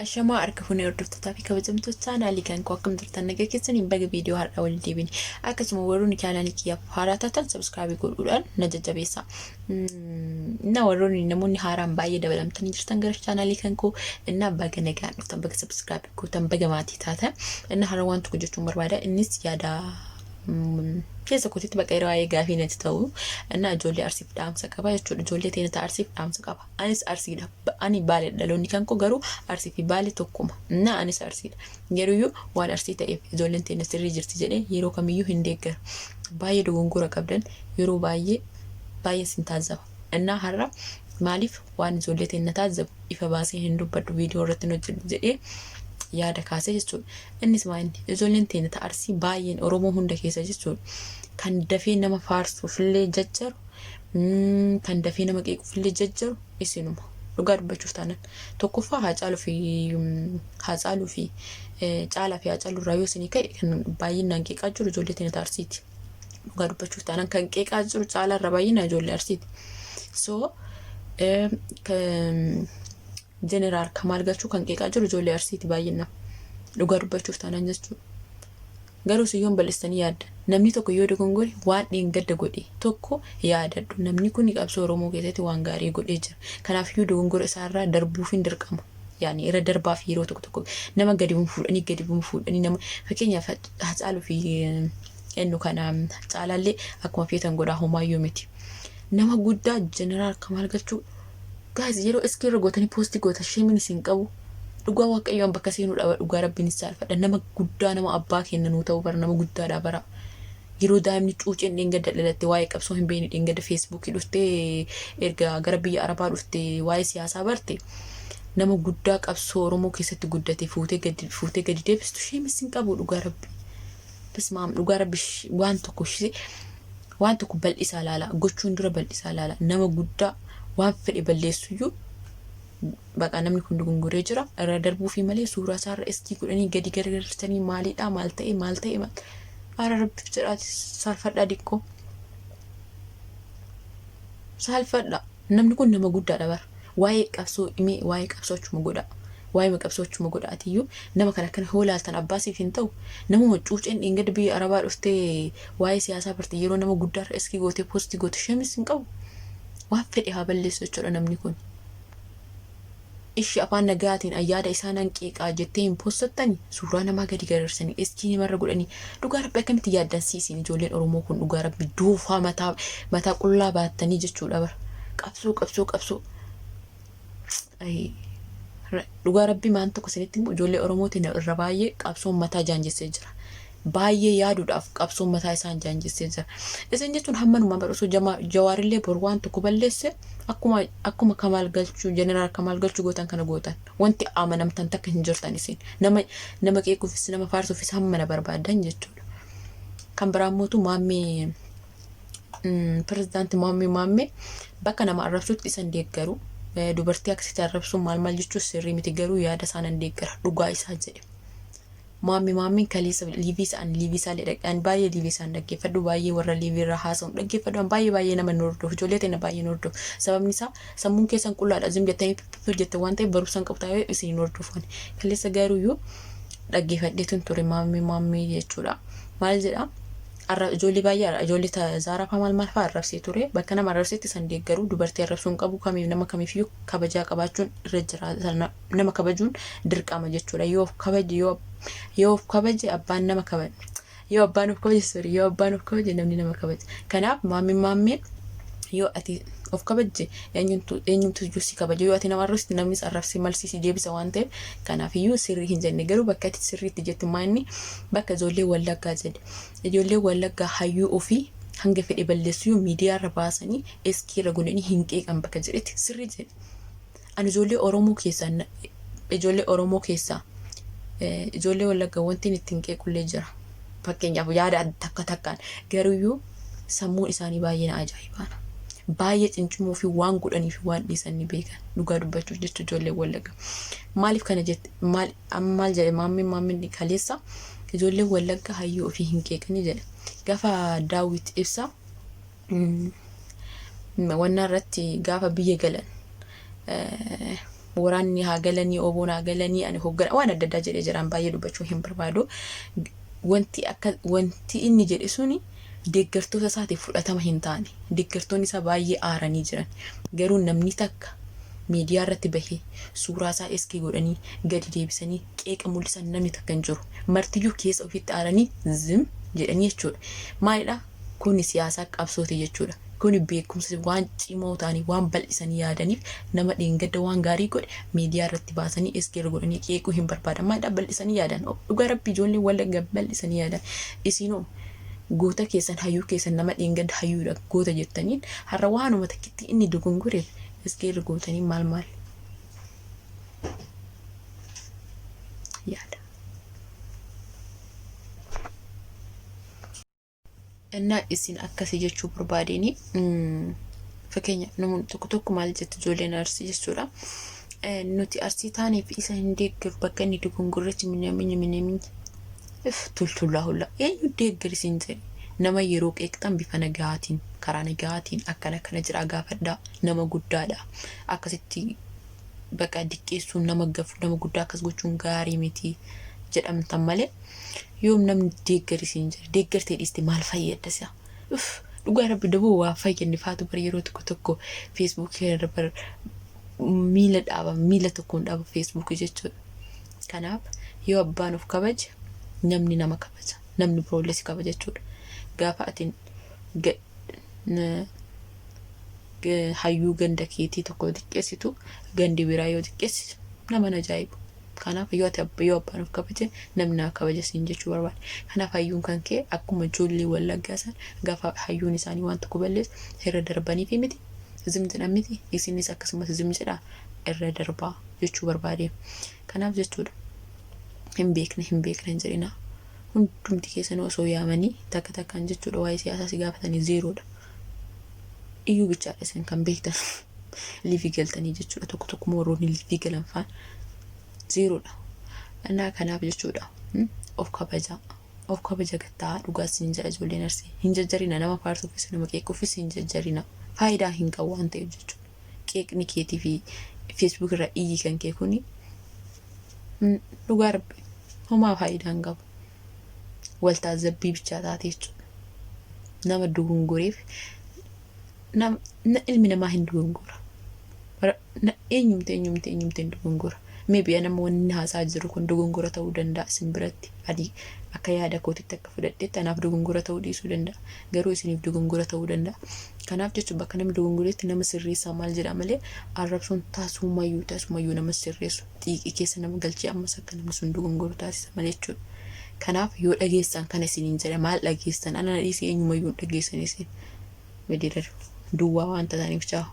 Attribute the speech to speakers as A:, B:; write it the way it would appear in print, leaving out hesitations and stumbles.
A: Ashamaa harka fuunee hordoftootaa fi kabajamtoota chaanaalii kan koo, akkam jirtan? Nagaa keessanii? Baga viidiyoo har'aa waliin deebine. Akkasuma warroonni chaanaalii kiyyaaf haaraa taatan subscribe godhuudhaan na jajjabeessa. Na warroonni namoonni haaraan baay'ee dabalamtanii jirtan gara chaanaalii kan koo innaa baga nagaan dhuftan, baga subscribe gootan, baga maatii taatan. Inni har'a waan tokko jechuun barbaada. Innis yaada keessa kootitti bakka yeroo baay'ee gaafii natti ta'u innaa ijoollee Arsiif dhaamsa qaba jechuudha. Ijoollee teenya ta'a Arsiif dhaamsa qaba. Anis Arsiidha. Ani Baaleedha, dhaloonni kan koo garuu Arsii fi Baale tokkuma. Innaa anis Arsiidha. Garuuyyuu waan Arsii ta'eef ijoolleen teenya sirrii jirti jedhee yeroo kamiyyuu hin deeggaru. Baay'ee dogongora qabdan, yeroo baay'ee baay'ee sin taazzaba. Innaa har'a maaliif waan ijoollee teenya taazzabu ifa baasee hin dubbadhu, viidiyoo irratti hin hojjedhu jedhee yaada kaasee jechuudha. Innis maa inni ijoolleen teenya ta Arsii baay'een Oromoo hunda keessa jechuudha. Kan dafee nama faarsuufillee jajjaru, kan dafee nama qeequufillee jajjaru isinuma. Dhugaa dubbachuuf taanaan tokkoffaa Haacaaluu fi Caalaa fi Haacaaluu irraa yoo isinii ka'e, kan baay'inaan qeeqaa jiru ijoollee teenya ta Arsiiti. Dhugaa dubbachuuf taanaan kan qeeqaa jiru Caalaa irra baay'inaan ijoollee Arsiiti. So Jeneraal Kamaal Galchuu kan qeeqaa jiru ijoollee Arsiiti baay'inaan. Dhugaa dubbachuuf taanaan jechuudha. Garuu isin yoom bal'istanii yaaddan? Namni tokko yoo dogongore, waan dheengadda godhe tokko yaadadhu. Namni kun qabsoo Oromoo keessatti waan gaarii godhee jira. Kanaafiyyuu dogongora isaarraa darbuufin dirqama. Yaani irra darbaaf yeroo tokko tokko nama gadi fuudhanii gadi fuudhanii nama, fakkeenyaaf Hacaaluu fi eenyu kana Caalaallee akkuma feetan godhaa, homaayyuu miti. Nama guddaa Jeneraal Kamaal Galchuu, guys, yeroo iskii irra gootanii post gootan shame iin isin qabu. Dhugaa Waaqayyoon bakka seenuu dhaba, dhugaa Rabbiin saalfadha. Nama guddaa, nama abbaa kenna nuu ta'u bara, nama guddaadha bara. Yeroo daa'imni cuuceen dheengadda dhalatte waa'ee qabsoo hin beekne, dheengadda Feesbuukii dhuftee, erga gara biyya Arabaa dhufte waa'ee siyaasaa barte, nama guddaa qabsoo Oromoo keessatti guddate fuutee gadi deebistu, shame isin qabu dhugaa Rabbi. Bismaam, dhugaa Rabbi, waan tokko bal'isaa laala, gochuun dura bal'isaa laala. Nama guddaa waan fedhe balleessuyyuu, baqa namni kun dogongoree jira irra darbuufi malee, suuraa isaarra iskii godhanii gadi garagalchanii maaliidha, maal ta'e, maal ta'e, maal? Ara Rabbiif jedhaati saalfadhaa, diqqoo saalfadhaa. Namni kun nama guddaadha bara. Waa'ee qabsoo himee, waa'ee qabsoo achuma godha, waa'ee qabsoo achuma godha. Atiyyuu nama kana akkana hoo laaltan abbaasiif hin ta'u. Namuma cuuceen dheengadda biyya Arabaa dhuftee waa'ee siyaasaa barte, yeroo nama guddaarra iskii gootee post goote shame is hin qabu. Waan fedhe haa balleessu jechuudha namni kun. Ishi afaan nagaatiin ayyaada isaa nan qeeqaa jettee hin postattani, suuraa namaa gadi gararsanii iskii namarra godhanii. Dhugaa Rabbi, akkamitti yaaddan siisiin ijoolleen Oromoo kun? Dhugaa Rabbi, doofaa mataa mataa qullaa baattanii jechuudha bara. Qabsoo, qabsoo, qabsoo. Dhugaa Rabbi, maan tokko isinitti immoo ijoollee Oromootiin irra baay'ee qabsoon mataa jaanjessee jira. Baay'ee yaaduudhaaf qabsoon mataa isaan jaanjessee jira. Isin jechuun hammanumaa bara osoo Jawaarillee bor waan tokko balleesse, akkuma Kamaal Galchuu, Jeneraal Kamaal Galchuu gootan kana gootan. Wanti amanamtan takka hin jirtan isin. Nama qeequufis nama faarsuufis hammana barbaadan jechuudha. Kan biraa mootu Maammee, pirezidaanti Maammee, Maammee bakka nama arrabsutti isan deeggaru. Dubartii akkasitti arrabsuun maal maal jechuun sirrii miti, garuu yaada isaan deeggara, dhugaa isaa jedhe. Maammiin kaleessa live isaan, live isaallee dhaqan, baay'ee live isaan dhaggeeffadhu, baay'ee warra live irraa haasa'u dhaggeeffadhu. Baay'ee baay'ee nama nu hordofu, ijoollee ta'e baay'ee nu hordofu. Sababni isaa sammuun keessan qullaadha, zim jettanii hojjette waan ta'eef barumsa hin qabu ta'ee isin hin hordofan. Kaleessa garuuyyuu dhaggeeffadheetu ture Maammee jechuudha. Maal jedha? Arra ijoollee baay'ee, ijoollee Zaaraa fa'aa maal maal fa'aa arrabsee ture. Bakka nama arrabsetti san deeggaru, dubartii arrabsuu hin qabu, kamiif nama kamiifiyyuu kabajaa qabaachuun irra jira. Nama kabajuun dirqama jechuudha. Yoo of kabaje, yoo of kabaje abbaan nama kabaje. Yoo abbaan of kabaje, sorry, yoo abbaan of kabaje namni nama kabaja. Kanaaf Maammeen yoo ati of kabajje eenyumtu eenyumtu iyyuu si kabaja. Yoo ati nama arrabsite namnis arrabsee malsii si deebisa waan ta'eef, kanaaf iyyuu sirrii hin jenne. Garuu bakka ati sirriitti jettu maa inni bakka ijoollee Wallaggaa jedhe. Ijoollee Wallaggaa hayyuu ofii hanga fedhe balleessuyyuu miidiyaarra baasanii iskii irra godhanii hin qeeqan bakka jedhetti sirrii jedhe. Ani ijoollee Oromoo keessaa ijoollee Wallaggaa wanti inni ittiin qeequllee jira. Fakkeenyaaf yaada takka takkaan, garuyyuu sammuun isaanii baay'ee na ajaa'ibaana. Baay'ee cincimoo fi waan godhanii fi waan dhiisan ni beekan. Dhugaa dubbachuuf jecha ijoollee Wallaggaa. Maaliif kana jette? Maal amma maal jedhe Maammeen kaleessa? Ijoollee Wallaggaa hayyuu ofii hin qeeqanii jedhe. Gaafa Daawit Ibsaa wannaa irratti gaafa biyya galan, Waraanni haa galanii, oboon haa galanii, ani hoggana waan adda addaa jedhee jiraan baay'ee dubbachuu hin barbaadu. Wanti akka wanti inni jedhe suni deeggartoota isaatiif fudhatama hin taane. Deeggartoonni isaa baay'ee aaranii jiran. Garuu namni takka miidiyaa irratti bahee suuraa isaa eskii godhanii gadi deebisanii qeeqa mul'isan namni takka hin jiru. Martiyyuu keessa ofitti aaranii zim jedhanii jechuudha. Maalidha? Kuni siyaasaa qabsooti jechuudha. Kuni beekumsa waan cimoo ta'anii waan bal'isanii yaadaniif nama dheengadda waan gaarii godhe miidiyaa irratti baasanii eskeer godhanii qeequu hin barbaadan. Maalidha bal'isanii yaadan. Dhugaa rabbii ijoolleen wallagga bal'isanii yaadan. Isinoo goota keessan hayyuu keessan nama dheengadda hayyuudha goota jettaniin har'a waanuma takkitti inni dogongoreef eskeer gootanii maal maal yaada. Innaa isin akkasi jechuu barbaadeen fakkeenya namoonni tokko tokko maal jettu ijoolleen arsii jechuudha. Nuti arsii taaneef isa hin deeggaru bakka inni dogongorretti minyaminyi minyaminyi if tultullaa hullaa eenyu deeggar isin jedhe nama yeroo qeeqxan bifa nagahaatiin karaa nagahaatiin akkana akkana jedhaa gaafadhaa nama guddaadha akkasitti bakka diqqeessuun nama gafu nama guddaa akkas gochuun gaarii miti jedhamtan malee Yoom namni deeggari siin jedhe deeggartee dhiiste maal fayyadda si'a uff dhugaa rabbi daboo waa fayyadne faatu bar yeroo tokko tokko feesbuukii irra bar miila dhaaba miila tokkoon dhaaba feesbuukii jechuudha. Kanaaf yoo abbaan of kabaje namni nama kabaja namni biroollee si kabaja jechuudha. Gaafa ati hayyuu ganda keetii tokko xiqqeessitu gandi biraa yoo xiqqeessitu nama hin ajaa'ibu. Kanaaf yoo ati yoo abbaan of kabaje namni nama kabaja siin jechuu barbaade. Kanaaf hayyuun kan kee akkuma ijoollee wallaggaa san gaafa hayyuun isaanii waan tokko balleessu irra darbaniifi miti zim jedhan miti isinis akkasumas zim jedhaa irra darbaa jechuu barbaade. Kanaaf jechuudha hin beekne hin beekne hin jedhinaa. Hundumti keessanuu osoo yaamanii takka takkaan jechuudha waa'ee siyaasaa si gaafatanii zeeroodha. Iyyuu bichaadha isin kan beektan. Liivii galtanii jechuudha tokko tokko immoo warroonni liivii galan faan zeeroodha. Innaa kanaaf jechuudha of kabajaa. Of kabaja gattaa dhugaa isin jedha ijoolleen arsii. Hin jajjarina nama faarsuufis nama qeequufis hin jajjarina. Faayidaa hin qabu waan ta'eef jechuudha. Qeeqni keetii fi feesbuuk irra iyyi kan kee kuni dhugaa rabbi homaa faayidaa hin qabu. Waltaazzabbii bichaa taate jechuudha. Nama dogongoreef ilmi namaa hin dogongora. Eenyumti eenyumti eenyumti hin dogongora. Maybe ana amma wanni haasaa jiru kun dogongora ta'uu danda'a isin biratti. Ani akka yaada kootitti akka fudhadhetti anaaf dogongora ta'uu dhiisuu danda'a. Garuu isiniif dogongora ta'uu danda'a. Kanaaf jechuun bakka namni dogongoretti nama sirreessaa maal jedha malee arrabsoon tasumayyuu tasumayyuu nama sirreessu xiiqii keessa nama galchee ammas akka namni sun dogongoru taasisa malee jechuudha. Kanaaf yoo dhageessan kana isiniin jedha maal dhageessan ana na dhiisii eenyumayyuu hin dhageessan isin. Midirar duwwaa waan tataniif caahu.